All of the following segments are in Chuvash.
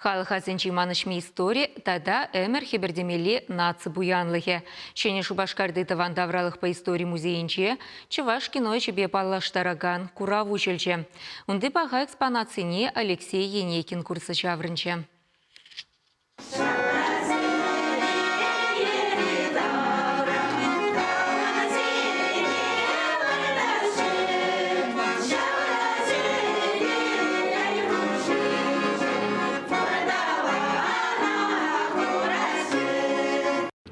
Халӑх асӗнчи манӑҫми истори тата ӗмӗр хӗпӗртемелли наци пуянлӑхӗ. Ҫӗнӗ Шупашкарти тӑван тавралӑхпа истори музейӗнче чӑваш кино ӗҫӗпе паллаштаракан курав уҫӑлчӗ. Унти паха экспонатсене Алексей Енейкин курса ҫаврӑнчӗ.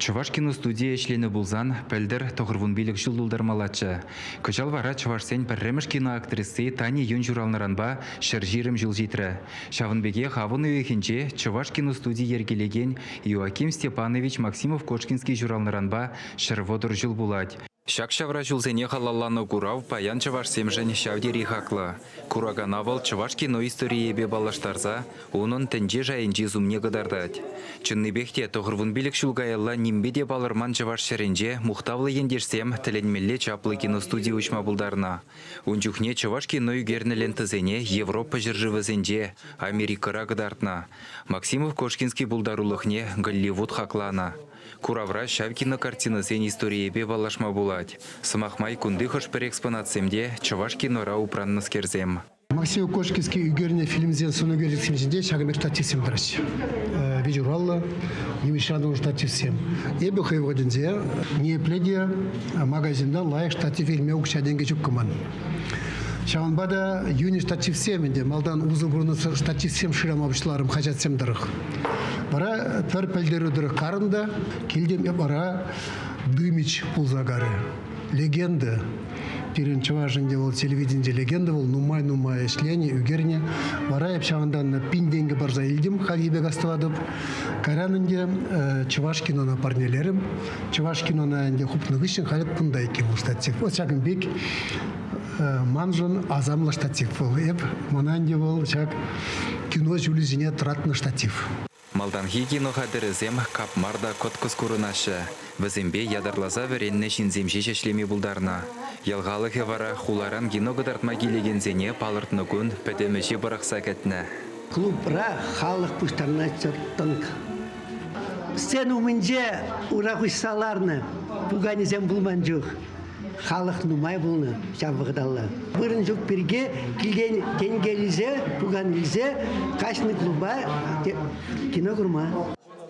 Чӑваш киностудийӗ ӗҫленӗ пулсан пӗлтӗр 95 ҫул тултармаллаччӗ. Кӑҫал вара чӑвашсен пӗрремӗш киноактриси Тани Юн ҫуралнӑранпа 120 ҫул ҫитрӗ. Ҫавӑн пекех авӑн уйӑхӗнче Чӑваш киностуди йӗркелекен Иоаким Степанович Максимов-Кошкинский ҫуралнӑранпа 130 ҫул пулать. Ҫак ҫавра ҫулсене халалланӑ курав паян чӑвашсемшӗн ҫав тери хаклӑ. Куракана вӑл чӑваш кино историйӗпе паллаштарса унӑн тӗнче шайӗнчи сумне кӑтартать. Чӑннипех те 95 ҫул каялла нимпе те палӑрман чӑваш ҫӗрӗнче мухтавлӑ ентешсем тӗлӗнмелле чаплӑ киностуди уҫма пултарнӑ. Ун чухне чӑваш кино ӳкернӗ лентӑсене Европа ҫӗршывӗсенче, Америкӑра кӑтартнӑ. Максимов-Кошкинский пултарулӑхне Голливуд хакланӑ. Куравра ҫав кинокартинӑсен историйӗпе паллашма пулать. Сӑмах май, кунти хӑш-пӗр экспонатсем те чӑваш кинора упраннӑскерсем. Максим Кошкинский ӳкернӗ фильмсен сӑнӳкерчӗксем ҫинче ҫакӑн пек штативсем тӑраҫҫӗ. Виҫураллӑ, йывӑҫран тунӑ штативсем. Эпӗ хӑй вӑхӑтӗнче ниепле те магазинта лайӑх штатив илме укҫа-тенкӗ ҫуккӑ ман. Ҫавӑнпа та йӳнӗ штативсем ӗнтӗ малтан усӑ курнӑ штативсем шырама пуҫларӑм хаҫатсем тӑрӑх. Вара пӗр пӗлтерӳ тӑрӑх карӑм та килтӗм эп вара Дымич пулса карӗ. Легенда. Пирӗн чӑваш ӗнтӗ вӑл телевиденинче легенда вӑл нумай-нумай ӗҫленӗ, ӳкернӗ. Вара эп ҫавӑнтан пин тенкӗ парса илтӗм, хальхи пек астӑватӑп. Кайран ӗнтӗ чӑваш кинона парнелерӗм. Чӑваш кинона ӗнтӗ хупнӑ хыҫҫӑн халӗ кунта иккен вӑл штатив. Вот ҫакӑн пек маншӑн асамлӑ штатив вӑл. Эп мана ӗнтӗ вӑл ҫак кино ҫулӗсене тӑратнӑ штатив. Малтанхи кино хатӗрӗсем капмар та кӑткӑс курӑнаҫҫӗ. Вӗсемпе ятарласа вӗреннӗ ҫынсем ҫеҫ ӗҫлеме пултарнӑ. Ял халӑхӗ вара хуларан кино кӑтартма килекенсене палӑртнӑ кун пӗтӗм ӗҫе пӑрахса кӗтнӗ. Клубра халӑх пуҫтарӑнатчӗ тӑнк. Сцена умӗнче ура хуҫса ларнӑ пуканесем пулман чух халӑх нумай пулнӑ ҫав вӑхӑталла. Вырӑн ҫук пирки килтен тенкел илсе, пукан илсе каҫнӑ клуба кино курма.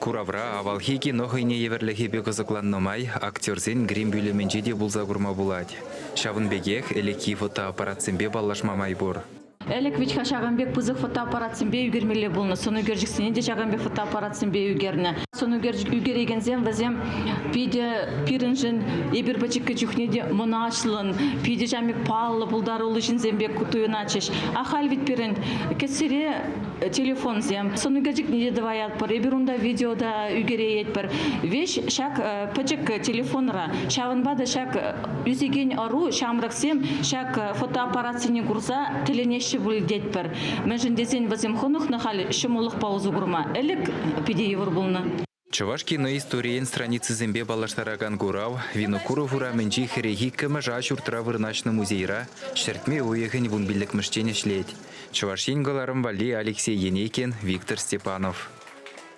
Куравра авалхи кино хӑйне евӗрлӗхӗпе кӑсӑкланнӑ май актерсен грим пӳлӗмӗнче те пулса курма пулать. Ҫавӑн пекех ӗлӗкхи фотоаппаратсемпе паллашма май пур. Ӗлӗк вӗт-ха ҫакӑн пек пысӑк фотоаппаратсемпе ӳкермелле пулнӑ. Сӑн ӳкерчӗксене те ҫакӑн пек фотоаппаратсемпе ӳкернӗ. Сӑн ӳкерчӗк ӳкерекенсем вӗсем питӗ пирӗншӗн эпир пӗчӗккӗ чухне те мӑнаҫлӑн, питӗ ҫам пек паллӑ, пултаруллӑ ҫынсем пек туйӑнатчӗҫ. Ахаль вӗт пирӗн кӗсьере телефонсем, сӑн ӳкерчӗкне те тӑваятпӑр, эпир унта видео та ӳкереетпӗр. Веҫ ҫак пӗчӗк телефонра. Ҫавӑнпа та ҫак ӳсекен ӑру, ҫамрӑксем ҫак фотоаппаратсене курса тӗлӗнеҫҫӗ пуль тетпӗр. Мӗншӗн тесен вӗсем хӑнӑхнӑ халь ҫӑмӑллӑхпа усӑ курма. Ӗлӗк питӗ йывӑр пулнӑ. Чӑваш кино историйӗн страницисемпе паллаштаракан курав Винокуров урамӗнчи 42-мӗш А ҫуртра вырнаҫнӑ музейра ҫӗртме уйӑхӗн 15-мӗшчен ӗҫлет. Чӑваш Ен кӑларӑм валли Алексей Енейкин, Виктор Степанов.